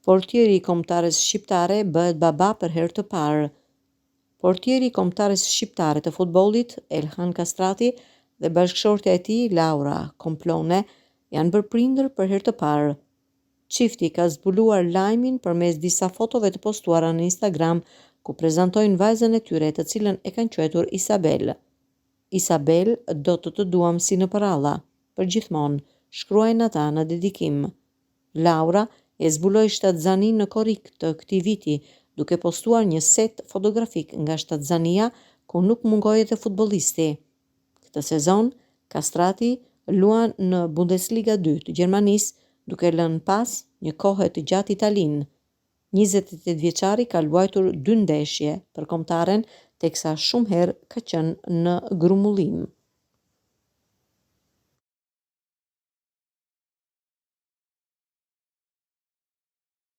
Portieri i kombëtares shqiptare bëhet baba për herë të parë. Portieri i kombëtares shqiptare të futbollit, Elhan Kastrati dhe bashkëshortja e tij, Laura Komplone, janë bërë prindër për herë të parë. Çifti ka zbuluar lajmin përmes disa fotove të postuara në Instagram, ku prezantojnë vajzën e tyre, të cilën e kanë quajtur Isabel. Isabel, do të të duam si në përralla, përgjithmonë, shkruajnë ata në dedikim. Laura e zbuloi shtatzaninë në korrik të këtij viti, duke postuar një set fotografik nga shtatzania ku nuk mungoi edhe futbollisti. Këtë sezon, Kastrati luan në Bundesliga dy të Gjermanisë, duke lënë pas një kohe të gjatë Italinë. 28 vjeçari ka luajtur dy ndeshje për kombëtaren, teksa shumë herë ka qenë në grumbullim.